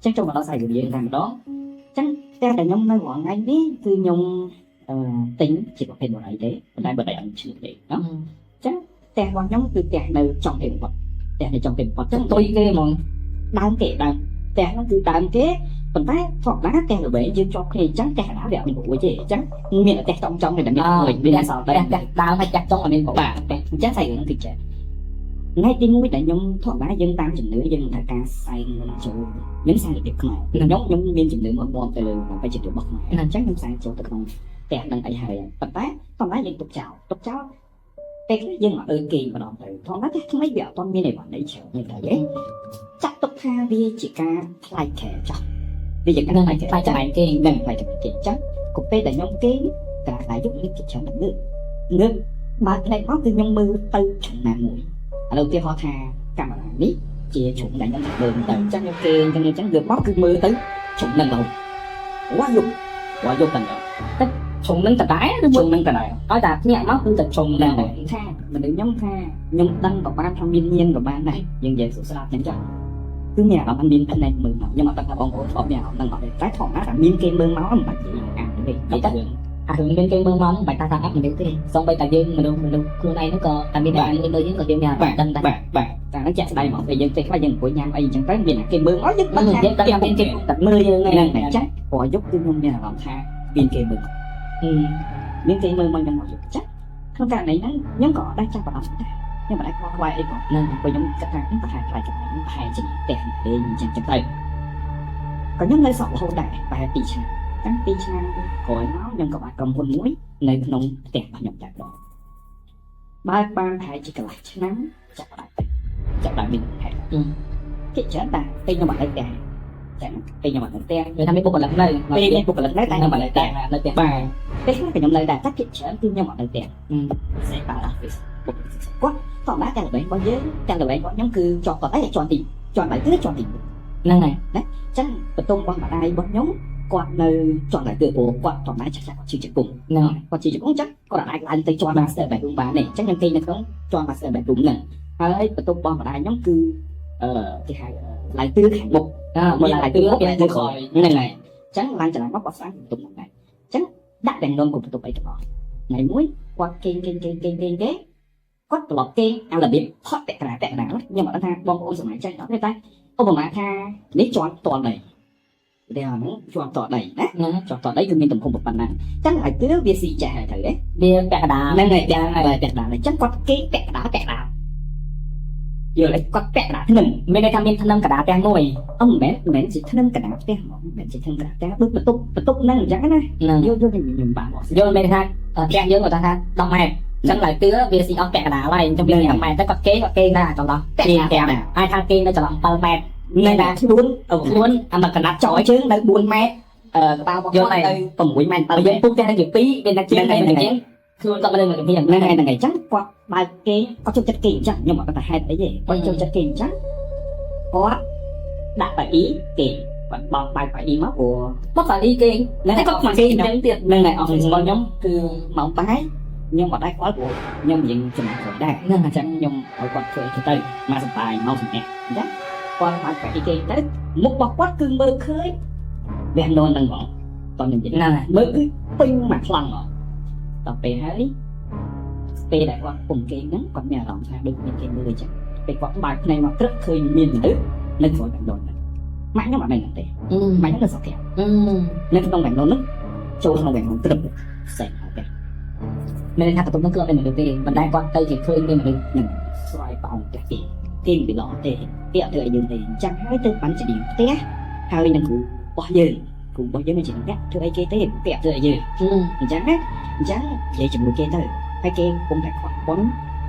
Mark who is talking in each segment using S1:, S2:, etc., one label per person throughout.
S1: ចឹងចូលមកដល់សាច់រឿងតែម្ដងចឹងផ្ទះដែលខ្ញុំនៅរាល់ថ្ងៃនេះគឺខ្ញុំទិញជាប្រភេទបុរីទេប៉ុន្តែបុរីអត់ឈ្នះទេណោះចឹងផ្ទះរបស់ខ្ញុំគឺផ្ទះនៅចុងទីបំផុតផ្ទះនៅចុងទីបំផុតចឹង
S2: ទុយគេហ្មង
S1: ដើមគេដើមផ្ទះហ្នឹងគឺដើមគេប៉ុន្តែធម្មតាផ្ទះល្វែងយើងជាប់គ្នាអញ្ចឹងផ្ទះកណ្ដាលវាអត់មានរួចទេអញ្ចឹងមានតែផ្ទះចុងចុងទេដែលមានរួចមានសល់
S2: ផ្ទះ
S1: តែ
S2: ផ្ទះដើមហើយផ្ទះចុងអត់មាន
S1: បាទផ្ទះអញ្ចឹងសាច់រឿងគឺចេះថ្ងៃទីមួយដែលខ្ញុំធម្មតាយើងតាមជំនឿយើងត្រូវការសែងចូលខ្ញុំសែងរបៀបខ្មែរខ្ញុំមានជំនឿមកបមទៅលើបច្ចេកទេសរបស់ខ្មែរអញ្ចឹងខ្ញុំសែងចូលទៅក្នុងផ្ទះនឹងអីហើយប៉ុន្តែធម្មតាយើងទុកចោលទុកចោលពេលខ្លះយើងមកអើគេងម្ដងទៅធម្មតាផ្ទះថ្មីវាអត់ទាន់មានអីវ៉ាន់អីច្រើនទេតែចាត់ទុកថាវាជាការថ្លៃខែចោះវាជាការ
S2: ហ្នឹង
S1: ថ្លៃខែ
S2: ថ្លៃចំណែងគេ
S1: នឹងថ្លៃចំណែងគេអញ្ចឹងក៏ពេលដែលខ្ញុំគេងក្រាដៃយប់នេះគេច្រើនតែងើបងើបបើកភ្នែកមកគឺខ្ញុំមើលទៅជ្រុងណាមួយឥឡូវឧទាហរណ៍ថាកាមេរ៉ានេះជាជ្រុងដែលខ្ញុំមើលទៅអញ្ចឹងខ្ញុំគេងអញ្ចឹងអញ្ចឹងងើបមកគឺមើលទៅជ្រុងហ្នឹងរហូតវ៉ាយប់វ៉ាយប់តែ
S2: ជ្រុងនឹងដដែលឬ
S1: ជ្
S2: មួយ
S1: រុងហ្នឹងដដែល
S2: ឲ្យតែភ្ញាក់មកគឺតែជ្រុង
S1: ហ្នឹង
S2: ហ្នឹង
S1: ហើយថាមនុស្សខ្ញុំថាខ្ញុំដឹងក៏បានថាមានញៀនក៏បានដែរយើងនិយាយស្រួលស្ដាប់អញ្ចឹងគឺមានអារម្មណ៍ថាមានភ្នែកមើលមកខ្ញុំអត់ដឹងថាបងប្អូនធ្លាប់មានអារម្មណ៍ហ្នឹងអត់ទេតែធម្មតាថាមានគេមើលមកមិនបាច់និយាយអានទេនិយាយតែរឿង
S2: អារឿងមានគេមើលមកមិនបាច់ថាថាអត់មនុស្សទេសូម្បីតែយើងមនុស្សមនុស្សខ្លួនឯងហ្នឹងក៏តែមានអ្នកមួយមើលយើងក៏យើងមានអារម្មណ៍ដឹងដែរ
S1: បាទបាទតែហ្នឹងជាក់ស្ដែងហ្មងពេលយើងចេះខ្លះយើងអង្គុយញ៉ាំអីអញ្ចឹងទៅមានតែគេមើលមកយើងដឹងថា
S2: យើងដឹងថាមានគេតែមើលយើង
S1: ហ្នឹងហើយអញ្ចឹងព្រោះយប់គឺខ្ញុំមានអារម្មណ៍ថាមានគេមើលមកមានគេមើលមកខ្ញុំមកយប់អញ្ចឹងក្នុងករណីហ្នឹងខ្ញុំក៏អត់ដែរចាប់អារម្មណ៍ដែរខ្ញុំមិនដែរខ្វល់ខ្វាយអីផង
S2: ហ្នឹង
S1: ព្រោះខ្ញុំគិតថាប្រហែលខ្លាចកន្លែងហ្នឹងប្រហែលជាផ្ទះលេងអញ្ចឹងចឹងទៅក៏ខ្ញុំនៅសក់រហូតដែរប្រហែល2ឆ្នាំតាំង2ឆ្នាំក្រោយមកខ្ញុំក៏បានក្រុមហ៊ុនមួយនៅក្នុងផ្ទះរបស់ខ្ញុំតែម្ដងបើកបានប្រហែលជាកន្លះឆ្នាំចាប់ផ្ដើមចាប់ផ្ដើមមានហេតុគេច្រើនតែពេលខ្ញុំអត់នៅផ្ទះចឹងពេលខ្ញុំអត់នៅផ្ទះ
S2: វាថាមានបុគ្គលិកនៅ
S1: ពេលមានបុគ្គលិកនៅតែខ្ញុំអត់នៅផ្ទះ
S2: នៅផ្ទះ
S1: បាទពេលខ្លះក៏ខ្ញុំនៅដែរតែភាគច្រើនគឺខ្ញុំអត់នៅផ្ទះសេបើ office បុគ្គលិកគាត់ធម្មតាតែល្បែងរបស់យើងតែល្បែងរបស់ខ្ញុំគឺជាប់តតែជាន់ទីជាន់ដៃគឺជាន់ទី
S2: ហ្នឹងហើយ
S1: អញ្ចឹងបន្ទប់របស់ម្ដាយរបស់ខ្ញុំគាត់នៅជាន់ដៃគឺព្រោះគាត់ធម្មតាចាស់ៗគាត់ជឿជង្គង់
S2: ហ្នឹង
S1: គាត់ជឿជង្គង់អញ្ចឹងគាត់អាចឡើងទៅជាន់ master bedroom បានទេអញ្ចឹងខ្ញុំគេងនៅក្នុងជាន់ master bedroom ហ្នឹងហើយបន្ទប់របស់ម្ដាយខ្ញុំគឺគេហៅឡើងទឿខាងមុខ
S2: អើ
S1: មានឡើងទឿមុខ
S2: មាន
S1: ឡើងទឿក្រោយហ្នឹងហើយអញ្ចឹងឡើងចន្លោះមកគាត់ស្អាតបន្ទប់ហ្នឹងដែរអញ្ចឹងដាក់ទាំងនំគ្រប់បន្ទប់អីទាំងអស់ថ្ងៃមួយគាត់គេងគេងគេងគេងគេងគេងគាត់ត្រឡប់គេងអារបៀបផត់ពាក់កណ្ដាលពាក់កណ្ដាលខ្ញុំអត់ដឹងថាបងប្អូនសម័យចេះអត់ទេតែឧបមាថានេះជាន់តន់ដីឧទាហរណ៍ហ្នឹងជាន់តដីណា
S2: ហ្នឹង
S1: ជាន់តដីគឺមានទំហំប៉ុណ្ណាអញ្ចឹងឲ្យទឿវាស៊ីចេះហើយត្រូវទេ
S2: វាពាក់កណ្ដាល
S1: ហ្នឹងហើយពាក់ហើយពាក់កណ្ដាលអញ្ចឹងគាត់គេងពាក់កណ្ដាលពាក់កណ្ដាលយល់ទេគាត់ពាក់កណ្ដាលធ្នឹម
S2: មានន័យថាមានធ្នឹមកណ្ដាលផ្ទះមួយ
S1: អឺមិនមែនមិនមែនជាធ្នឹមកណ្ដាលផ្ទះហ្មងមិនមែនជាធ្នឹមកណ្ដាលផ្ទះដូចបន្ទប់បន្ទប់ហ្នឹងអញ្ចឹងណា
S2: ហ្នឹង
S1: យល់យល់ខ្ញុំបានបក
S2: យល់មានន័យថាផ្ទះយើងគាត់ថា10ម៉ែត្រអញ្ចឹងឡើយទឿវាស៊ីអស់ពាក់កណ្ដាលហើយអញ្ចឹងវា10ម៉ែត្រទៅគាត់គេគាត់គេណាចន្លោះ
S1: ពាក់កណ្ដាល
S2: អាចថាគេនៅចន្លោះ7ម៉ែត្រ
S1: នៅណាខ្លួន
S2: ខ្លួនអាមកកណាត់
S1: ចោ
S2: ចោយ
S1: ជើងនៅ4ម៉ែត្រក្បាលរបស់គាត់នៅ6ម៉ែត្រ
S2: បើ
S1: 7
S2: យើងពុកផ្ទះនឹងជា2មានតែជាងតែជាងខ្លួនគាត់មិននៅនឹង
S1: ហ្នឹងហើយហ្នឹងហើយអញ្ចឹងគាត់បើកគេគាត់ចូលចិត្តគេអញ្ចឹងខ្ញុំអត់ដឹងថាហេតុអីទេគាត់ចូលចិត្តគេអញ្ចឹងគាត់ដាក់ប៉ាអ៊ីគេគាត់បោកបើកប៉ាអ៊ីមកព្រោះ
S2: បត់ប៉ាលីគេ
S1: ហ្នឹង
S2: តែគាត់មកគេអញ្ចឹងទៀត
S1: ហ្នឹងហើយ office របស់ខ្ញុំគឺម៉ោងបាយខ្ញុំអត់ដែរខ្វល់ព្រោះខ្ញុំរៀងចំណាយក្រោយដែរ
S2: ហ្នឹង
S1: អញ្ចឹងខ្ញុំឲ្យគាត់ធ្វើអីទៅមកសំបាយមកសម្នាក់អញ្ចឹងគាត់បើកប៉ាអ៊ីគេទៅមុខរបស់គាត់គឺមើលឃើញវះននហ្នឹងហ្មងតោះខ្ញុំនិយាយ
S2: ហ្នឹងហើយ
S1: មើលគឺពេញមួយខ្លាំងហ្មងដល់ពេលហើយពេលដែលគាត់ពុំគេងហ្នឹងគាត់មានអារម្មណ៍ថាដូចមានគេមើលអញ្ចឹងពេលគាត់បើកភ្នែកមកក្រឹកឃើញមានមនុស្សនៅក្រោយបាំងដនហ្នឹងម៉ាក់ខ្ញុំអត់នៅហ្នឹងទេម៉ាក់ខ្ញុំនៅស្រុកក្រៅនៅក្នុងបាំងដនហ្នឹងចូលក្នុងបាំងដនត្រឹមផ្សេងហើយទេ
S2: មានន័យថាបន្ទប់ហ្នឹងគឺអត់មានមនុស្សទេប៉ុន្តែគាត់ទៅជាឃើញមានមនុស្ស
S1: ហ្នឹងស្រាយបោងផ្ទះគេគេមិនពីល្អទេគេអត់ធ្វើឲ្យយើងទេអញ្ចឹងហើយទៅបានជាផ្ទះហើយនឹងគ្រូរបស់យើងគ្រូរបស់យើងមិនជាអ្នកធ្វើអីគេទេគេអត់ធ្វើឲ្យយើង អញ្ចឹងណាអញ្ចឹងនិយាយជាមួយគេទៅហើយគេកំពុងតែខ្វះប៉ុន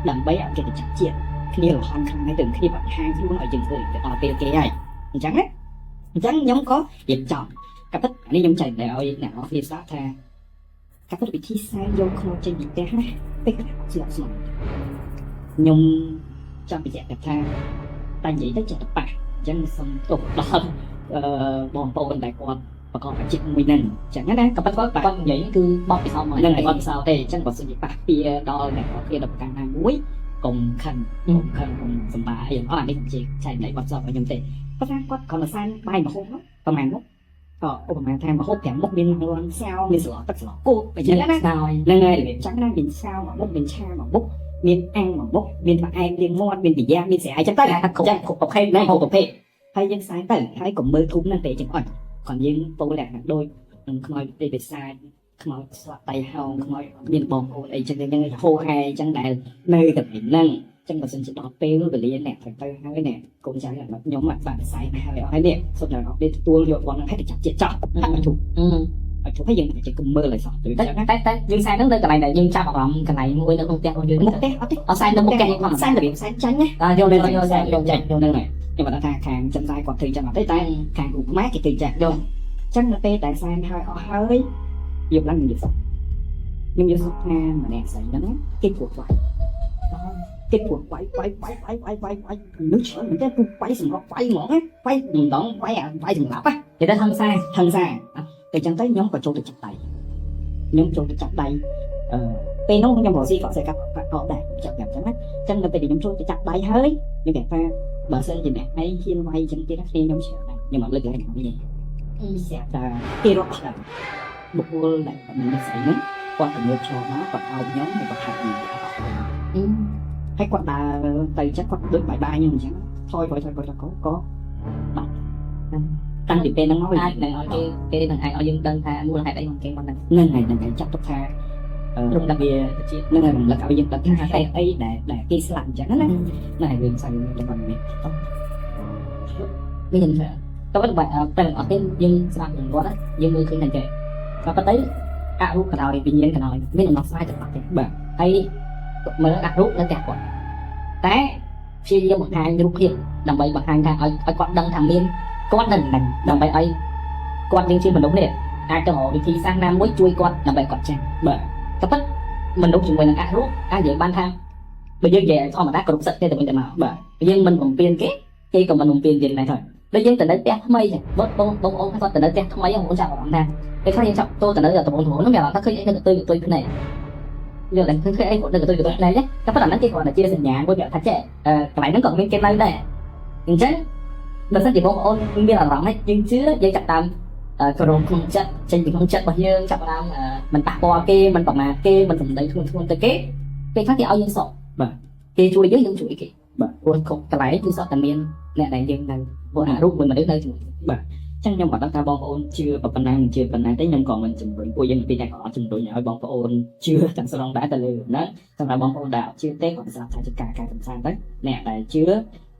S1: ដើម្បីឲ្យគេទៅចាប់ជាតិគ្នារហន់ខ្លាំងហើយទៅគ្នាបង្ហាញខ្លួនឲ្យយើងឃើញទៅដល់ពេលគេហើយអញ្ចឹងណាអញ្ចឹងខ្ញុំក៏រៀបចំកាពិតអានេះខ្ញុំចែកតែឲ្យអ្នកនរគ្នាស្ដាប់ថាកាពិតវិធីសែងយកខ្មោចចេញពីផ្ទះណាពេលខ្លះអត់ស្លក់ស្មងខ្ញុំចង់បញ្ជាក់ថាតែនិយាយទៅចិត្តប៉ះអញ្ចឹងសូមទោសដល់បងប្អូនដែលគាត់ប្រកបអាជីពមួយហ្នឹងអញ្ចឹងណា
S2: ក៏ប៉ុន្តែគាត់និយាយគឺបបពិសោធន៍មក
S1: ហ្នឹងហើយគាត់ពិសោធន៍ទេអញ្ចឹងបើសិនជាប៉ះពៀដល់អ្នកនរគ្នាដល់ប្រការណាមួយកុំខឹងកុំខឹងកុំសម្បាអីអស់អានេះខ្ញុំជាចែកនៃបទសោធន៍របស់ខ្ញុំទេ ប៉ុន្តែគាត់គ្រាន់តែសែនបាយម្ហូបនោះប្រហែលមុខក៏ឧបមាថាម្ហូប5មុខមានរំសាវមានស្លទឹកស្លគោកអញ្ចឹងណា
S2: ស្នើយ
S1: ហ្នឹងហើយរបៀបចឹងណាមានសាវមួយមុខមានឆាមួយមុខមានអាំងមួយមុខមានផ្អែមលាងមាត់មានកាយ៉ាមានស្រាអីចឹងទៅ
S2: តែថាគ្រប់គ្រប់ប្រភេទ
S1: ហ្នឹងហូបប្រភេទហើយយើងសែនទៅហើយកុំមើលធុំហ្នឹងទេចង្អុចគ្រាន់យើងពោលលក្ខណៈដូចនឹងខ្មោចទេពិសាចខ្មោចស្លាប់តៃហោងខ្មោចមានបងប្អូនអីចឹងចឹងហូហែចឹងដែលនៅកន្លែងហ្នឹងចឹងបើសិនជាដល់ពេលវេលាអ្នកត្រូវទៅហើយនេះកូនចៅរបស់ខ្ញុំបានសែនហើយអស់ហើយនេះសូមអ្នកនរគ្នាទទួលយកបងហ្នឹងឲ្យទៅចាប់ជាចោះហើយធុំឲ្យធុំហើយយើងចេះកុំមើលឲ្យសោះទៅ
S2: តែ
S1: ចឹងណា
S2: តែតែយើងសែនហ្នឹងនៅកន្លែងដែលយើងចាប់អារម្មណ៍កន្លែងមួយនៅក្នុងផ្ទះរបស់យើង
S1: មុខទេអត់ទេ
S2: អត់សែននៅមុខផ្ទះយើងធម្មតា
S1: សែនរបៀបសែនចាញ់ណា
S2: អើយល់យល់យល់យល់យល់
S1: ចាញ់ហ្នឹងហើយខ្ញុំមិនដឹងថាខាងចិនសែគាត់ធ្វើចឹងអត់ទេតែខាងគ្រូខ្មែរគេធ្វើចឹងយល់ចឹងនៅពេលដែលសែនហើយអស់ហើយយប់ឡើងខ្ញុំយល់សុខខ្ញុំយល់សុខថាម្នាក់ស្រីហ្នឹងគេព្រោះវាយគេព្រោះវាយវាយវាយវាយវាយវាយវាយនោះច្រើនមែនទេគឺវាយសម្រាប់វាយហ្មងណាវាយម្ដងវាយអាវាយសម្រាប់ណា
S2: និយាយទៅហឹង្សា
S1: ហឹង្សាតែចឹងទៅខ្ញុំក៏ចូលទៅចាប់ដៃខ្ញុំចូលទៅចាប់ដៃអឺពេលនោះខ្ញុំរកស៊ីក៏សេកាប់កដែរចាប់แบบចឹងណាចឹងនៅពេលដែលខ្ញុំចូលទៅចាប់ដៃហើយខ្ញុំប្រាប់ថាបើសិនជាអ្នកឯងហ៊ានវាយចឹងទៀតណាគ្នាខ្ញុំច្រើនដែរខ្ញុំអត់លើកឡើងខាងនេះស្រាប់តែគេរត់អស់ដែរបុគ្គលដែលមានស្អីហ្នឹងគាត់ទៅមើលឈរមកគាត់អោបខ្ញុំហើយគាត់ថាខ្ញុំអត់អស់ហើយគាត់ដើរទៅចឹងគាត់ដូចបាយបាយខ្ញុំអញ្ចឹងថយថយថយថយក៏ក៏បាត់តាំងពីពេលហ្នឹងមក
S2: អាចនឹងឲ្យគេគេនឹងអាចឲ្យយើងដឹងថាមូលហេតុអីของគេមកហ្នឹង
S1: ហ្នឹងហើយហ្នឹងហើយចាត់ទុកថា
S2: រំលឹក
S1: វា
S2: ជា
S1: ហ្នឹងហើយរំលឹកឲ្យយើងដឹងថាហេតុអីដែលដែលគេស្លាប់អញ្ចឹងណាហ្នឹងហើយរឿងសាច់រឿងរបស់នេះ
S2: មានច្រើនតែបើតែអត់ទេយើងស្ដាប់រឿងគាត់យើងមើលឃើញតែចេះតែប៉ុន្តែអរូបក៏ដោយវិញ្ញាណក៏ដោយមានដំណោះស្រាយទាំងអស់ទេ
S1: បាទ
S2: ហើយមើលអរូបនៅផ្ទះគាត់តែព្យាយាមបង្ហាញរូបភាពដើម្បីបង្ហាញថាឲ្យឲ្យគាត់ដឹងថាមានគាត់នៅនឹងដើម្បីឲ្យគាត់យើងជាមនុស្សនេះអាចទៅរកវិធីសាស្ត្រណាមួយជួយគាត់ដើម្បីគាត់ចាស់
S1: បាទ
S2: តែប៉ុន្តែមនុស្សជាមួយនឹងអរូបអាចនិយាយបានថាបើយើងនិយាយធម្មតាគ្រប់សិទ្ធិទេទៅវិញទៅមក
S1: បាទ
S2: យើងមិនបំពេញគេគេក៏មិនបំពេញយើងដែរដូចយើងទៅនៅផ្ទះថ្មីចឹងបងបងបងអូនគាត់ទៅនៅផ្ទះថ្មីបងអូនចាប់អារម្មណ៍ថាពេលខ្លះយើងចាប់ចូលទៅនៅដំបងដំបងនោះមានអារម្មណ៍ថាឃើញអីនៅកន្ទុយកន្ទុយភ្នែកយល់ទេឃើញអីគាត់នៅកន្ទុយកន្ទុយភ្នែកតែប៉ុន្តែហ្នឹងគេគ្រាន់តែជាសញ្ញាមួយប្រាប់ថាចេះកន្លែងហ្នឹងក៏មានគេនៅដែរអញ្ចឹងបើសិនជាបងប្អូនមានអារម្មណ៍ហ្នឹងយើងជឿយើងចាប់តាមក្រមក្នុងចិត្តចេញពីក្នុងចិត្តរបស់យើងចាប់អារម្មណ៍មិនប៉ះពាល់គេមិនប្រមាថគេមិនសម្ដីធ្ងន់ធ្ងរទៅគេពេលខ្លះគេឲ្យយើងសក់គេជួយយើងយើងជួយគេ
S1: បាទ
S2: ព្រោះគ្រប់កន្លែងគឺសុទ្ធតែមានអ្នកដែលយើងនៅព្រោះអារូបមួយមនុស្សនៅជាមួយ
S1: ចឹងខ្ញុំក៏ដឹងថាបងប្អូនជឿប៉ុណ្ណាមិនជឿប៉ុណ្ណាទេខ្ញុំក៏មិនជំរុញពួកយើងពីតែក៏អត់ជំរុញឲ្យបងប្អូនជឿទាំងស្រុងដែរទៅលើហ្នឹងសម្រាប់បងប្អូនដែលអត់ជឿទេក៏ស្រាប់ថាជាការកែកំសាន្តទៅអ្នកដែលជឿ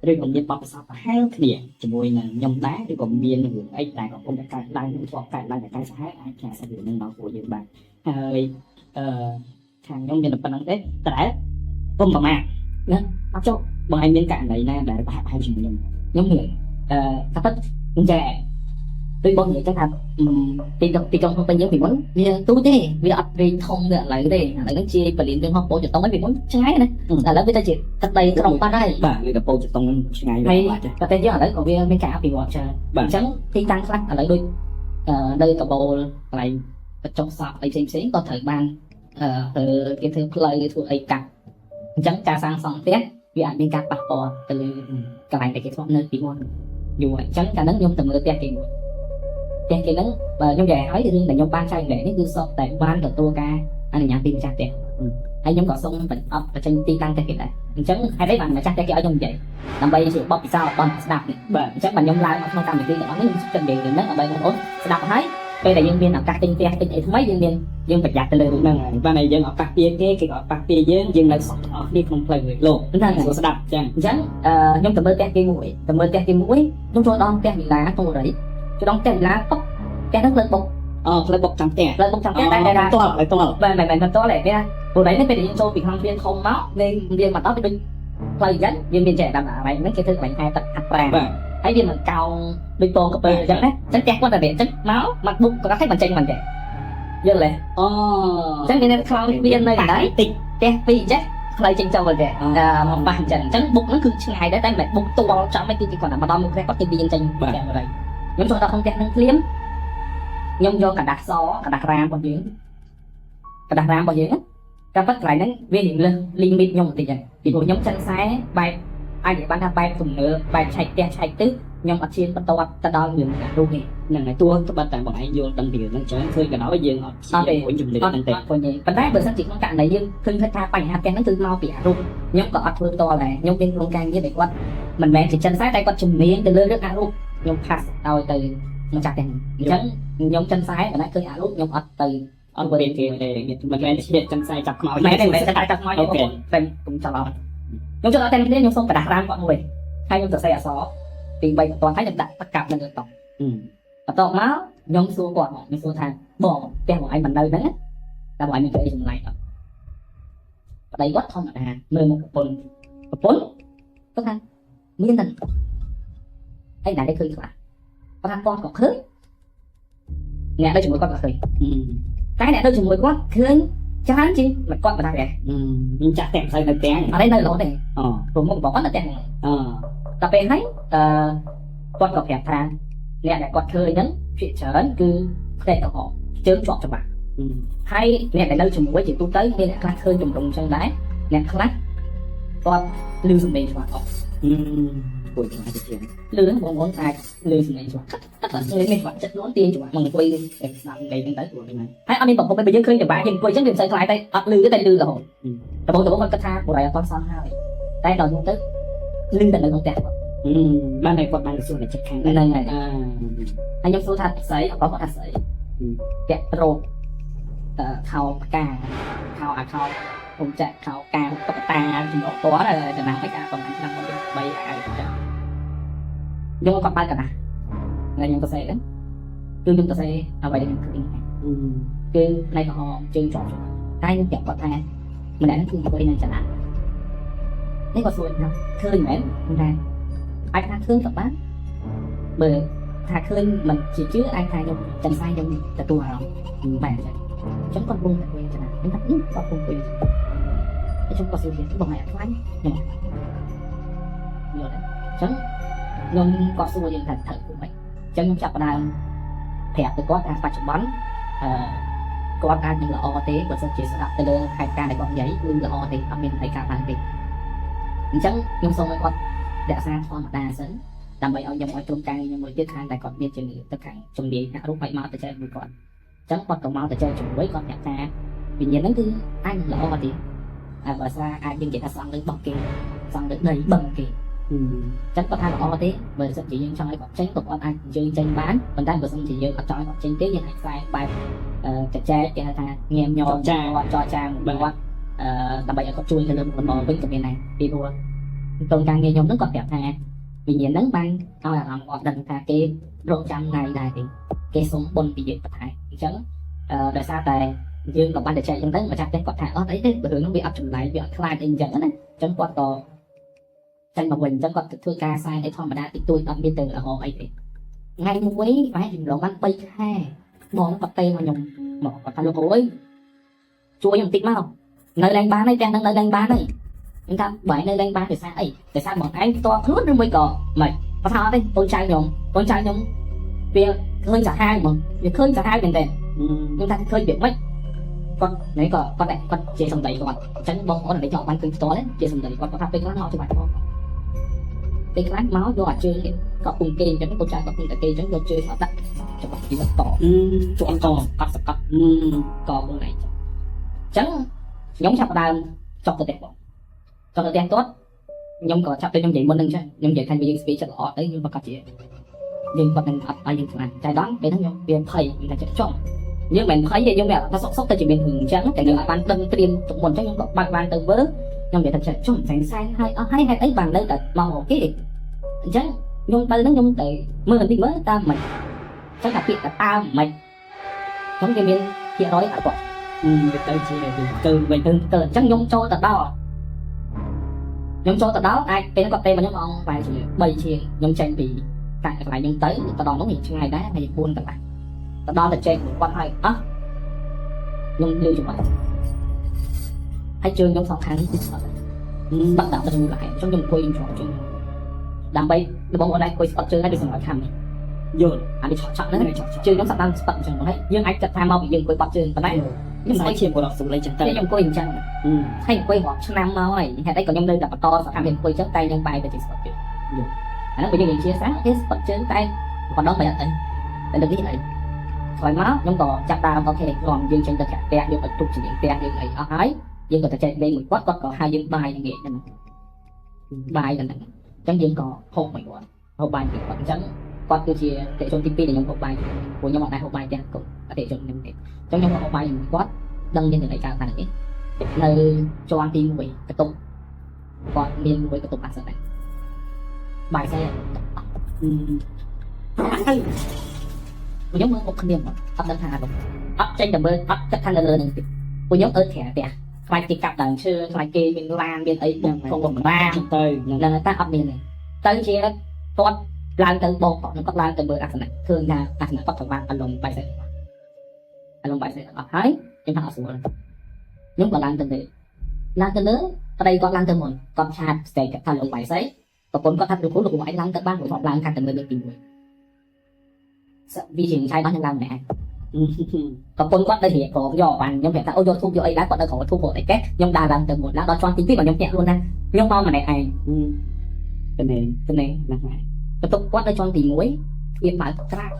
S1: ឬក៏មានបទពិសោធន៍ប្រហែលគ្នាជាមួយនឹងខ្ញុំដែរឬក៏មានរឿងអីដែលកំពុងតែកើតឡើងឬធ្លាប់កើតឡើងតែកើតសហអាចផ្ញើសាររឿងហ្នឹងមកពួកយើងបានហើយអឺខាងខ្ញុំមានតែប៉ុណ្្នឹងទេតែកុំប្រមាថណាអត់ចុះបងឯងមានករណីណាដែលប្រហាក់ប្រហែលជាមួយខ្ញុំ
S2: ខ្ញុំមានអឺថាពិតអញ្ចឹងដូចបងនិយាយចឹងថាទីទីក្រុងភ្នំពេញយើងពីមុនវាទូចទេវាអត់រីងធំដូចឥឡូវទេឥឡូវហ្នឹងជាពលានយើងហោះពោចតុងហើយពីមុនឆ្ងាយណាឥឡូវវាទៅជាទឹកដីក្រុងបាត់ហើយ
S1: បាទឬក៏ពោចតុងឆ្ងាយ
S2: ហើយ
S1: បាទ
S2: ប្រទេសយើងឥឡូវក៏វាមានការអភិវឌ្ឍច្រើន
S1: បាទ
S2: អញ្ចឹងទីតាំងខ្លះឥឡូវដូចនៅកបូលកន្លែងបញ្ចុះសក់អីផ្សេងផ្សេងៗក៏ត្រូវបានអឺគេធ្វើផ្លូវគេធ្វើអីកាត់អញ្ចឹងការសាងសង់ផ្ទះវាអាចមានការប៉ះពាល់ទៅលើកន្លែងដែលគេធ្លាប់នៅពីមុនយូរហើយអញ្ចឹងកាលហ្នឹងខ្ញុំទៅមើលផ្ទះគេមួយផ្ទះគេហ្នឹងបើខ្ញុំនិយាយឲ្យរឿងដែលខ្ញុំបានចែករំលែកនេះគឺសុទ្ធតែបានទទួលការអនុញ្ញាតពីម្ចាស់ផ្ទះហើយខ្ញុំក៏សូមបញ្អត់បញ្ចេញទីតាំងផ្ទះគេដែរអញ្ចឹងហេតុអីបានម្ចាស់ផ្ទះគេឲ្យខ្ញុំនិយាយដើម្បីជាបទពិសោធន៍របស់អ្នកស្ដាប់នេះ
S1: បាទ
S2: អញ្ចឹងបាទខ្ញុំឡើងមកក្នុងកម្មវិធីទាំងអស់នេះខ្ញុំចិត្តនិយាយរឿងហ្នឹងដើម្បីបងប្អូនស្ដាប់ហើយពេលដែលយើងមានឱកាសទិញផ្ទះទិញអីថ្មីយើងមានយើងប្រយ័ត្នទៅលើរឿង
S1: ហ្នឹងហើយបាទហើយយើងអត់ប៉ះពាគេគេក៏អត់ប៉ះពាយើងយើងនៅសោះទាំងអស់គ្នាក្នុងផ្លូវមួយលោក
S2: ហ្នឹងហើយ
S1: សួរស្ដាប់ចឹង
S2: អញ្ចឹងខ្ញុំទៅមើលផ្ទះគេមួយទៅមើលផ្ទះគេមួយខ្ញុំចូលដល់ផ្ទះវិឡាពងរីចូលដល់ផ្ទះវិឡាពុកផ្ទះហ្នឹងផ្លូវបុក
S1: អូផ្លូវបុកចាំផ្ទះ
S2: ផ្លូវបុកចាំផ្ទះតែតែ
S1: តផ្លូវត
S2: បាទមិនមែនតទេវាពងរីនេះពេលដែលយើងចូលពីក្នុងទ្វារធំមកនេះវាមកដល់វាដូចផ្លូវអញ្ចឹងវាមានចេះដល់កន្លែងហ្នឹងគេធ្វើកន្លែងហែទឹកហាត់ប្រាណ
S1: បាទ
S2: ហើយវាមិនកោងដូចពងកាពើអញ្ចឹងណាអញ្ចឹងផ្ទះគាត់តែវាអញ្ចឹងមកមកបុកក៏គាត់មិនចេញមិនទេយល់ទេ
S1: អូ
S2: អញ្ចឹងមានខ្លោចវានៅកន្លែង
S1: តិច
S2: ផ្ទះពីរចេះផ្លូវចេញចូលទេមកប៉ះអញ្ចឹងអញ្ចឹងបុកហ្នឹងគឺឆ្ងាយដែរតែមិនមែនបុកទាល់ចំទេគឺគាត់តែមកដល់មុខផ្ទះគាត់គេវាចេញផ្ទះមកហើយខ្ញុំចូលដល់ក្នុងផ្ទះហ្នឹងភ្លាមខ្ញុំយកกระดาษសกระดาษរាមរបស់យើងกระดาษរាមរបស់យើងតែប៉ិតកន្លែងហ្នឹងវារៀងលើស limit ខ្ញុំបន្តិចហ្នឹងពីព្រោះខ្ញុំចិនខ្សែបែបអាចនិយាយបានថាបែបទំនើបបែបឆែកផ្ទះឆែកទិស ខ្ញុំអត់ឈានបន្តទៅដល់រឿងអារូបនេះ
S1: ហ្នឹងហើយតួត្បិតតែបងឯងយល់ដឹងពីរឿងហ្នឹងច្រើនឃើញក៏ដោយយើងអត់
S2: អត់ទេ
S1: ជាជំនឿ
S2: អត់
S1: ហ្នឹងទេ
S2: អត់ទេប៉ុន្តែបើសិនជាក្នុងករណីយើងឃើញថាបញ្ហាផ្ទះហ្នឹងគឺមកពីអារូបខ្ញុំក៏អត់ធ្វើតដែរខ្ញុំមានក្រុមការងារដែលគាត់មិនមែនជាចិនសែតែគាត់ជំនាញទៅលើរឿងអារូបខ្ញុំ pass ឲ្យទៅម្ចាស់ផ្ទះហ្នឹងអញ្ចឹងខ្ញុំចិនសែប៉ុន្តែឃើញអារូបខ្ញុំអត់ទៅ
S1: អត់មានគេទេមិនមែនជាចិនសែចាប់ខ្មោច
S2: មែនទេមែនតែចាប់ខ្មោច
S1: OK
S2: តែខ្ញុំចង់អត់ខ្ញុំចង់អត់តែគ្នាខ្ញុំសូមក្រដាសរាមគាត់មួយហើយខ្ញុំសរសេរអក្សរពី3បន្ទាត់ហើយខ្ញុំដាក់តកាប់នៅលើតុបន្ទាប់មកខ្ញុំសួរគាត់មកខ្ញុំសួរថាបងផ្ទះបងឯងមិននៅហ្នឹងតែបងឯងមានធ្វើអីចម្លែកអត់ប្តីគាត់ធម្មតាមើលមកប្រពន្ធប្រពន្ធគាត់ថាមានតែហើយណាគេឃើញខ្លះគាត់ថាគាត់ក៏ឃើញអ្នកនៅជាមួយគាត់ក៏ឃើញតែអ្នកនៅជាមួយគាត់ឃើញច្រើនជាងមិនគាត់បណ្ដាដែរ
S1: ខ្ញុំចាក់តែមិនសូវនៅផ្ទះ
S2: អត់ទេនៅរហូតទេ
S1: អូ
S2: ព្រោះមុខរបស់គាត់នៅផ្ទះហ្នឹង
S1: អូ
S2: ដល់ពេលហើយអឺគាត់ក៏ប្រាប់ថាអ្នកដែលគាត់ឃើញហ្នឹងភាគច្រើនគឺផ្ទះក្រហមជើងជាប់ច្បាប់ហើយអ្នកដែលនៅជាមួយជាទូទៅមានអ្នកខ្លះឃើញទម្រង់អញ្ចឹងដែរអ្នកខ្លះគាត់ឮសំឡេងច្បាស់អត់
S1: គួយខ្លាចជាង
S2: ឮហ្នឹងបងប្អូនអាចឮសំឡេងច្បាស់ទឹកនេះច្បាស់ចិត្តខ្លួនទាញច្បាស់មកអង្គុយស្ដាប់គេហ្នឹងទៅហើយអត់មានប្រភពទេបើយើងឃើញច្បាស់យើងអង្គុយអញ្ចឹងវាមិនសូវខ្លាចតែអត់ឮទេតែឮរហូតដំបូងដំបូងគាត់គិតថាបុរីអត់ទាន់សងហើយតែដល់យូរទៅឮតែនៅក្នុងផ្ទះគាត់
S1: បានតែគាត់បានសួរតែចិត្តខាង
S2: ហ្នឹងហើយ
S1: អឺ
S2: ហើយខ្ញុំសួរថាស្អីអត់គាត់ថាស្អីពាក់រោបអឺខោផ្កាខោអាខោผมចាក់ខោកាតុក្កតាចំណកពណ៌ចំណាំអីកាប្រហែលឆ្នាំមុន3អាវចឹងខ្ញុំក៏បើកកណាហើយខ្ញុំទៅសេហ្នឹងគឺខ្ញុំទៅសេអ្វីដែលខ្ញុំឃើញគឺផ្នែកក្រហមជើងជាប់ច្បាស់តែខ្ញុំប្រាប់គាត់ថាម្នាក់ហ្នឹងគឺអង្គុយនៅចលនានេះគាត់សួរខ្ញុំឃើញមែនខ្ញុំថាអាចថាឃើញក៏បានបើថាឃើញមិនជាជឿអាចថាខ្ញុំចិនសាយខ្ញុំទទួលអារម្មណ៍បែបចឹងចឹងគាត់វងតែអង្គុយចលនាខ្ញុំថាគាត់វងអង្គុយហើយខ្ញុំក៏សួរទៀតបងឯងអត់ខ្លាចខ្ញុំយល់ទេចឹងខ្ញុំក៏សួរយើងថាត្រូវធ្វើម៉េចចឹងខ្ញុំចាប់ផ្ដើមប្រាប់ទៅគាត់ថាបច្ចុប្បន្នអឺគាត់អាចនឹងល្អទេបើសិនជាស្ដាប់ទៅលើហេតុការណ៍ដែលគាត់និយាយគឺល្អទេអត់មានអីកើតឡើងទេអញ្ចឹងខ្ញុំសូមឲ្យគាត់រក្សាធម្មតាសិនដើម្បីឲ្យខ្ញុំឲ្យក្រុមការងារខ្ញុំមួយទៀតខាងតែគាត់មានជំនឿទៅខាងជំនាញហាក់រូបឲ្យមកទៅចែកមួយគាត់អញ្ចឹងគាត់ក៏មកទៅចែកជាមួយគាត់ប្រាប់ថាវិញ្ញាណហ្នឹងគឺអាចនឹងល្អទេហើយបើស្រាអាចយើងនិយាយថាសង់លើបោះគេសង់លើដីបឹងគេចឹងគាត់ថាល្អទេបើសិនជាយើងចង់ឲ្យគាត់ចេញក៏គាត់អាចអញ្ជើញចេញបានប៉ុន្តែបើសិនជាយើងអត់ចង់ឲ្យគាត់ចេញទេយើងអាចខ្សែបែបចែកគេហៅថាញែមញោម
S1: ចា
S2: គាត់ចរចាមួយគាត់ដើម្បីឲ្យគាត់ជួយទៅលើមុខរបរវិញក៏មានដែរពីព្រោះក្រុមការងារខ្ញុំហ្នឹងគាត់ប្រាប់ថាវិញ្ញាណហ្នឹងបានឲ្យអារម្មណ៍គាត់ដឹងថាគេរងចាំថ្ងៃដែរទេគេសុំបុណ្យពីយើងបន្ថែមអញ្ចឹងដោយសារតែយើងក៏បានតែចែកអញ្ចឹងទៅម្ចាស់ផ្ទះគាត់ថាអត់អីទេបើរឿងហ្នឹងវាអត់ចម្លែកវាអត់ខ្លាចអីអញ្ចឹងណាអញ្ចឹងគាត់ក៏ចេញមកវិញអញ្ចឹងគាត់ធ្វើការសែនអីធម្មតាតិចតួចអត់មានទៅរហអីទេថ្ងៃមួយប្រហែលចម្លងបាន3ខែបងគាត់ទេមកខ្ញុំមកគាត់ថាលោកអើយជួយខ្ញុំបន្តិចមកនៅឡើងបានហើយផ្ទះហ្នឹងនៅឡើងបានហើយខ្ញុំថាបើឯងនៅឡើងបានដោយសារអីដោយសារបងឯងផ្ទាល់ខ្លួនឬមួយក៏មិនគាត់ថាអត់ទេកូនចៅខ្ញុំកូនចៅខ្ញុំវាឃើញសាហាវហ្មងវាឃើញសាហាវមែនទេខ្ញុំថាឃើញវាមិនគាត់នេះក៏គាត់គាត់ជាសម្ដីគាត់អញ្ចឹងបងប្អូនដែលចង់បានឃើញផ្ទាល់ជាសម្ដីគាត់គាត់ថាពេលខ្លះមកច្បាស់ផងពេលខ្លះមកយកអាជើងក៏ពុំគេអញ្ចឹងកូនចៅក៏ពុំតែគេអញ្ចឹងយកជើងអត់ដាក់ច្បាស់ពីត
S1: ជន់ក
S2: កកត់សកត់កខ្លួនឯងចឹងអញ្ចឹងខ្ញុំចាប់ផ្ដើមចុកទៅផ្ទះបងចុកទៅផ្ទះគាត់ខ្ញុំក៏ចាប់ទៅខ្ញុំនិយាយមុនហ្នឹងចឹងខ្ញុំនិយាយថាយើងស្ពីចិត្តល្អទៅយើងប្រកាសជាយើងគាត់នឹងអត់ឲ្យយើងខ្លាចតែដល់ពេលហ្នឹងខ្ញុំវាភ័យខ្ញុំថាចិត្តចង់យើងមិនភ័យទេយើងវាថាសុកសុកទៅជាមានរឿងអញ្ចឹងតែយើងអត់បានដឹងត្រៀមទុកមុនអញ្ចឹងខ្ញុំក៏បើកបានទៅមើលខ្ញុំនិយាយថាចិត្តចង់សែនសែនហើយអស់ហើយហេតុអីបាននៅតែមកអូខេអញ្ចឹងខ្ញុំទៅហ្នឹងខ្ញុំទៅមើលបន្តិចមើលតាមមិនអញ្ចឹងថាពាក្យថាតាមមិនខ្ញុំវាមានភាគរយអត់គាត់
S1: វាទៅជាទៅវិញ
S2: ទៅទៅអញ្ចឹងខ្ញុំចូលទៅដល់ខ្ញុំចូលទៅដល់អាចពេលគាត់ទេមកខ្ញុំអងប្រហែលជា3ជាងខ្ញុំចេញពីតែកន្លែងខ្ញុំទៅទៅដល់នោះវាឆ្ងាយដែរហើយ4កន្លះទៅដល់ទៅចេញគាត់ហើយអស់ខ្ញុំលឺច្បាស់ហើយជើងខ្ញុំសងខាងគឺស្អត់បាក់ដាក់ទៅឡើយអញ្ចឹងខ្ញុំអង្គុយខ្ញុំច្រកជើងដើម្បីបងប្អូនដែរអង្គុយស្អត់ជើងហើយដូចសម្រាប់ខាំនេះ
S1: យល់
S2: អានេះឆក់ឆក់ហ្នឹង
S1: ឆក់ឆក់
S2: ជើងខ្ញុំសាប់ដើមស្បឹកអញ្ចឹងហើយយើងអាចគិតថាមកពីយើងអង្គុយបាត់ជើងប៉ុន្តែ
S1: ខ្ញុំស្អីជាបរិសុទ្ធលេចឹងទៅ
S2: ខ្ញុំអង្គុយអញ្ចឹងហើយអង្គុយរាប់ឆ្នាំមកហើយហេតុអីក៏ខ្ញុំនៅតែបន្តសកម្មភាពអង្គុយអញ្ចឹងតែខ្ញុំបែរទៅជាស្បឹកជើង អាហ្នឹងបើយើងនិយាយជាសាគេស្ពឹកជើងតែគាត់ដល់មិនអត់អីតែលើកនេះអីក្រោយមកខ្ញុំក៏ចាប់ដើម OK គាត់យើងចេញទៅក្រៅផ្ទះយើងឲ្យទុកជំនាញផ្ទះយើងអីអស់ហើយយើងក៏ទៅចែកលេងមួយគាត់គាត់ក៏ហៅយើងបាយល្ងាចហ្នឹងបាយហ្នឹងអញ្ចឹងយើងក៏ហូបមួយគាត់ហូបបាយមួយគាត់អញ្ចឹងគាត់គឺជាអតិថិជនទី2ដែលខ្ញុំហូបបាយព្រោះខ្ញុំអត់ដែរហូបបាយផ្ទះគុំអតិថិជនខ្ញុំទេអញ្ចឹងខ្ញុំក៏ហូបបាយជាមួយគាត់ដឹងមានរឿងអីកើតឡើងទេនៅជាន់ទី1បន្ទប់គាត់មានមួយបន្ទប់អាសនៈបាយស្អីខ្ញុំមើលមុខគ្នាមកអត់ដឹងថាអារម្មណ៍អត់ចេញតែមើលអត់គិតថានៅលើនឹងទេពួកខ្ញុំអើក្រៅផ្ទះខ្លាចគេកាប់ដើមឈើខ្លាចគេមានឡានមានអីបុកក្នុងបំរាម
S1: ទៅ
S2: នឹងតែអត់មានទេទៅជាគាត់ឡើងទៅបងគាត់គាត់ឡើងទៅមើលអាសនៈឃើញថាអាសនៈគាត់ប្រមាណអលំបាយស្អីអលំបាយស្អីអស់ហើយខ្ញុំថាអត់ស្រួលខ្ញុំក៏ឡើងទៅលើឡើងទៅលើប្តីគាត់ឡើងទៅមុនគាត់ឆាតស្ទេថាលំបាយស្អីប្រពន្ធគាត់ថាលោកគ្រូលោកគ្រូឯងឡើងទៅបានព្រោះគាត់ឡើងខាងទៅមើលលើកទី1វាជាឆៃរបស់ខ្ញុំឡើងម្នាក់ឯងប្រពន្ធគាត់ទៅរៀបក្រយកបានខ្ញុំប្រាប់ថាអូយកធូបយកអីដែរគាត់នៅក្រធូបព្រោះអីកេះខ្ញុំដើរឡើងទៅមុនឡើងដល់ជាន់ទី2បើខ្ញុំញាក់ខ្លួនថាខ្ញុំមកម្នាក់ឯង
S1: ទៅនេះ
S2: ទៅនេះ
S1: ហ្នឹងហើយ
S2: បន្ទប់គាត់នៅជាន់ទី1វាបើកក្រាក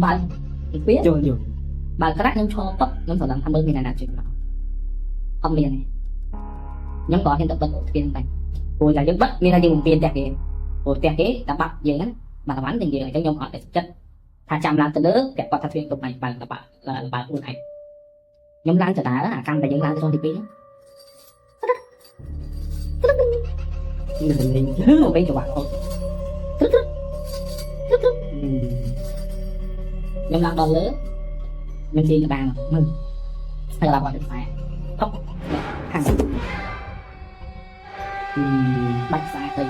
S2: បើកវា
S1: ចូលយល់
S2: បើកក្រាកខ្ញុំឈរពឹកខ្ញុំស្រឡំថាមើលមានអ្នកណាជួយមកអត់មានទេខ្ញុំក៏ហ៊ានទៅបិទទ្វារហ្នឹងដែរព្រោះតែយើងបិទមានថាយើងបំពេញផ្ទះគេព្រោះផ្ទះគេតែបាក់យើងហ្នឹងបាក់វ៉ាន់ទាំងយើងអញ្ចឹងខ្ញុំអត់តែចិត្តថាចាំឡើងទៅលើប្រាប់គាត់ថាទ្វារទុំឯងបើកបើកបើកខ្លួនឯងខ្ញុំឡើងទៅដើរអាកម្មតែយើងឡើងទៅជាន់ទី2ហ្នឹង
S1: នឹងលេង
S2: លឺវិញចង្វាក់អូខ្ញុំឡើងដល់លើខ្ញុំទាញក្តារមកមើលហើយឡើងគាត់ទៅខ្សែថប់ខាងបាច់ខ្សែទៅ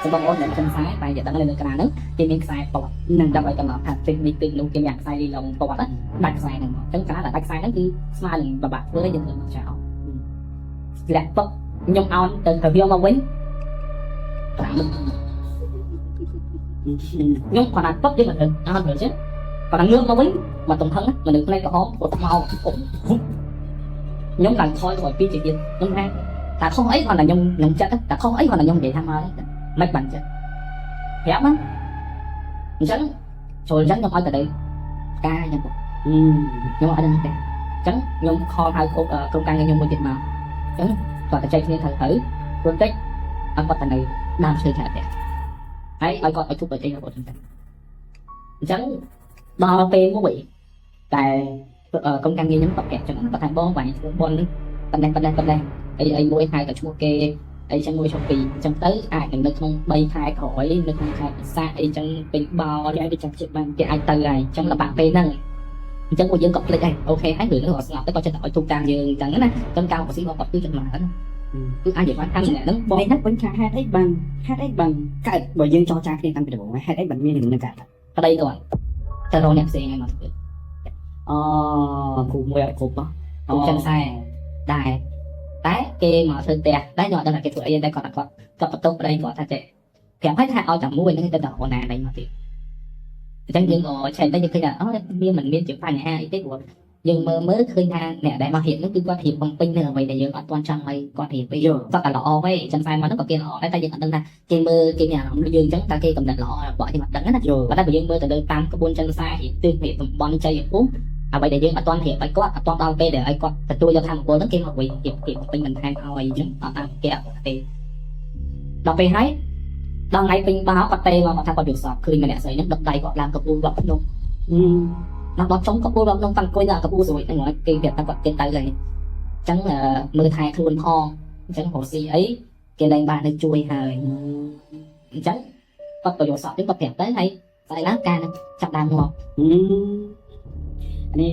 S2: សម្បងអូនដែលចិនខ្សែតែอย่าដឹងលើក្តារហ្នឹងគេមានខ្សែពណ៌
S1: នឹង
S2: ដើម្បីកំណត់ថាទិញនេះទិញនោះគេមានខ្សែលីឡុងពណ៌ណាដាច់ខ្សែហ្នឹងមកអញ្ចឹងកាលដាច់ខ្សែហ្នឹងគឺស្មើនឹងបបាក់ធ្វើឲ្យយើងធ្វើមកចោលលាក់ពឹកខ្ញុំអោនទៅទៅយកមកវិញខ្ញុំគាត់ថាពឹកយើងមិនដឹងអោនទៅចឹងគាត់ថាងើបមកវិញមកទំហឹងមនុស្សផ្នែកក្រហមគាត់មកខ្ញុំឡើងថយក្រោយពីរជាទៀតខ្ញុំថាតែខុសអីគាត់ថាខ្ញុំខ្ញុំចិត្តតែខុសអីគាត់ថាខ្ញុំនិយាយថាមកមិនបានចិត្តប្រាប់ណាអញ្ចឹងចូលអញ្ចឹងខ្ញុំឲ្យទៅទៅផ្កាអញ្ចឹងខ្ញុំអត់ដឹងទេអញ្ចឹងខ្ញុំខលហៅក្រុមក្រុមការងារខ្ញុំមួយទៀតមកអញ្ចឹងគាត់តែចែកគ្នាត្រូវទៅព្រោះតិចឲ្យគាត់ទៅនៅដើមឈើខាងផ្ទះហើយឲ្យគាត់ឲ្យធូបឲ្យចេញរបស់ខ្ញុំទៅអញ្ចឹងដល់ពេលមួយតែក្រុមការងារខ្ញុំគាត់ប្រាប់អញ្ចឹងគាត់ថាបងបាញ់ធ្វើប៉ុនប៉ុណ្ណេះប៉ុណ្ណេះប៉ុណ្ណេះអីអីមួយហៅតែឈ្មោះគេអីចឹងមួយឈប់ពីរអញ្ចឹងទៅអាចនឹងនៅក្នុង3ខែក្រោយនៅក្នុងខែពិសាអីចឹងពេញបោ
S1: គេអាចទៅចាប់ចិត្តបាន
S2: គេអាចទៅហើយអញ្ចឹងលំបាកពេលហ្នឹងអញ្ចឹងពួកយើងក៏ភ្លេចហើយ OK ហើយរឿងហ្នឹងក៏ស្ងប់ទៅក៏ចិត្តតែឲ្យទូតាមយើងអញ្ចឹងណាអញ្ចឹងការប្រស៊ីរបស់គាត់គឺចម្រើនគឺអាចនិយាយបានថាម្នាក់ហ្នឹងបង
S1: នេះហ្នឹងវិញថាហេតុអីបានហេតុអីបានកើតបើយើងចរចាគ្នាតាំងពីដំបូងហេតុអីបានមានរឿងហ្នឹងកើត
S2: ប្តីគាត់ទៅរកអ្នកផ្សេងឲ្យមកធ្វើ
S1: អូគ្រូមួយអត់គ្រប់ហ៎
S2: គ្រូចិនខ្សែដែរតែគេមកធ្វើផ្ទះដែរខ្ញុំអត់ដឹងថាគេធ្វើអីតែគាត់ថាគាត់គាត់បន្ទោសប្តីគាត់ថាចេះប្រាប់ឲ្យថាឲ្យតែមួយហ្នឹងទៅដល់អូណានេះមកទៀតអញ្ចឹងយើងក៏ឆែកទៅយើងឃើញថាអូវាមិនមានជាបញ្ហាអីទេព្រោះយើងមើលមើលឃើញថាអ្នកដែលមករៀបនោះគឺគាត់រៀបបំពេញនៅអ្វីដែលយើងអត់ទាន់ចង់ឲ្យគាត់រៀបទេ
S1: យល់
S2: គាត់តែល្អទេចឹងខ្សែមកហ្នឹងក៏គេល្អដែរតែយើងអត់ដឹងថាគេមើលគេមានអារម្មណ៍ដូចយើងអញ្ចឹងតើគេកំណត់ល្អរបស់យើងអត់ដឹងណា
S1: យល់
S2: ប៉ុន្តែបើយើងមើលទៅលើតាមក្បួនចិនខ្សែរៀបទិសរៀបតំបន់ជ័យភូមិអ្វីដែលយើងអត់ទាន់រៀបឲ្យគាត់អត់ទាន់ដល់ពេលដែលឲ្យគាត់ទទួលយកធម៌ពលហ្នឹងគេមកវិញរៀបរៀបពេញបន្ថែមឲ្យអញ្ចឹងអត់តាមគេអត់ទេដល់ពេលហើយដល់ថ្ងៃពេញបោគាត់ទេមកគាត់ថាគាត់យល់សពឃើញម្នាក់ស្រីហ្នឹងដុតដៃគាត់ឡើងកពូលរាប់ភ្នំដល់ដល់ចុងកពូលរាប់ភ្នំតាំងអង្គុយដល់កពូលស្រួយហ្នឹងគេប្រាប់ថាគាត់គេទៅហើយអញ្ចឹងមើលថែខ្លួនផងអញ្ចឹងរកស៊ីអីគេលែងបានទៅជួយហើយអញ្ចឹងគាត់ក៏យល់សពហ្នឹងគាត់ប្រាប់ទៅហើយស្អីឡើងការហ្នឹងចាប់ដើមមក
S1: នេះ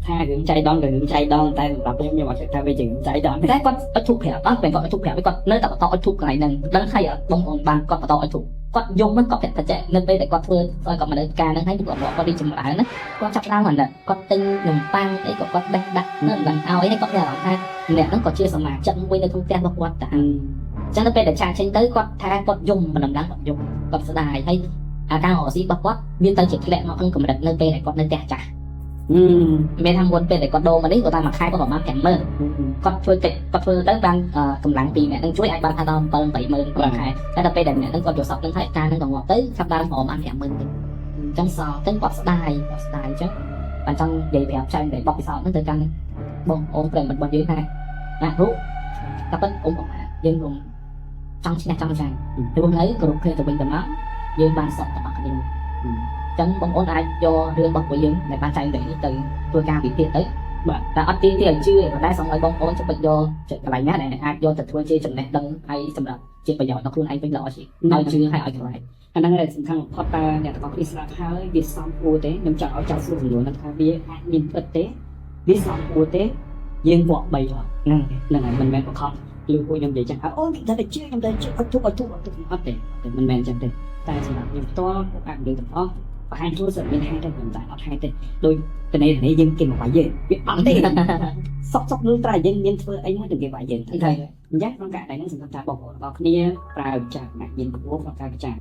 S1: ថារឿងចៃដន្យក៏រឿងចៃដន្យតែសម្រាប់ខ្ញុំខ្ញុំអត់គិតថាវាជារឿងចៃដន្យ
S2: តែគាត់អុជធូបប្រាប់អត់ពេលគាត់អុជធូបប្រាប់គាត់នៅតែបន្តអុជធូបកន្លែងហ្នឹងដឹងហើយអត់បងប្អូនបានគាត់បន្តអុជធូបគាត់យំហ្នឹងគាត់ប្រាប់ថាចេះនៅពេលដែលគាត់ធ្វើឲ្យគាត់មកនៅការហ្នឹងហើយគាត់គាត់រីចម្រើនណាគាត់ចាប់ដើមហ្នឹងគាត់ទិញនំប៉័ងអីក៏គាត់បេះដាក់នៅដាក់ឲ្យហើយគាត់មានអារម្មណ៍ថាម្នាក់ហ្នឹងក៏ជាសមាជិកមួយនៅក្នុងផ្ទះរបស់គាត់ដែរអញ្ចឹងនៅពេលដែលឆាចេញទៅគាត់ថាគាត់យំមិនដំឡើងគាត់យំគាត់ស្ដាយហើយអាការរកស៊ីរបស់គាត់វាទៅជាធ្លាក់មកក្នុងកម្រិតនៅពេលដែលគាត់នៅផ្ទះចាស់ មានថាមុនពេលដែលគាត់ដូរមកនេះគាត់ថាមួយខែគាត់ប្រហែល50000គាត់ធ្វើកិច្ចគាត់ធ្វើទៅបានកម្លាំងពីអ្នកនឹងជួយអាចបានថាដល់7 80000ក្នុងខែតែដល់ពេលដែលអ្នកនឹងគាត់យល់សពនឹងហើយការនឹងក៏ងាប់ទៅចាប់ដើមប្រហែល50000វិញអញ្ចឹងសល់ទៅគាត់ស្ដាយគាត់ស្ដាយអញ្ចឹងបានចង់និយាយប្រាប់ចែកតែបបពិសោធន៍ហ្នឹងទៅកាន់បងប្អូនប្រិយមិត្តរបស់យើងថាណារូតែប៉ុនអ៊ំអ៊ំយើងកុំចង់ឈ្នះចង់ចាញ់ព្រោះនៅគ្រប់គ្នាទៅវិញទៅមកយើងបានសក់ទាំងអស់គ្នាអញ្ចឹងបងប្អូនអាចយករឿងរបស់ពួកយើងដែលបានចែករំលែកនេះទៅធ្វើការវិភាគទៅបាទតែអត់ទីទីឲ្យជឿទេប៉ុន្តែសូមឲ្យបងប្អូនចាំបាច់យកកន្លែងណាដែលអាចយកទៅធ្វើជាចំណេះដឹងហើយសម្រាប់ជាប្រយោជន៍ដល់ខ្លួនឯងវិញល្អជាងឲ្យជឿហើយឲ្យខ្លាច
S1: អាហ្នឹងដែលសំខាន់បំផុតតើអ្នកទាំងអស់គ្នាស្ដាប់ហើយវាសមគួរទេខ្ញុំចង់ឲ្យចោទសួរសំណួរហ្នឹងថាវាអាចមានពិតទេវាសមគួរទេយើងវក់បីអត់
S2: ហ្នឹង
S1: ហ្នឹងហើយមិនមែនបង្ខំឬពួកខ្ញុំនិយាយចឹងថាអូខ្ញុំតែជឿខ្ញុំតែជឿអត់ទុកអត់ទុកអត់ទុកអត់ទេតែមិនមែនចឹងទេតែសម្រាប់ខ្ញុំផ្ទាល់ពួកអារឿងទាំងអស់បង្ហាញខ្លួនសិតមានហេតុទេមិនតែអត់ហេតុទេដោយតនេះនេះយើងគេមកវាយយើងវាអត់ទេសុកសុកលុះត្រាយើងមានធ្វើអីមួយទៅគេវាយយើង
S2: ហ្នឹងហើយ
S1: អញ្ចឹងក្នុងករណីហ្នឹងសំខាន់ថាបងប្អូនទាំងអស់គ្នាប្រើវិចារណៈមានខ្ពស់ក្នុងការពិចារ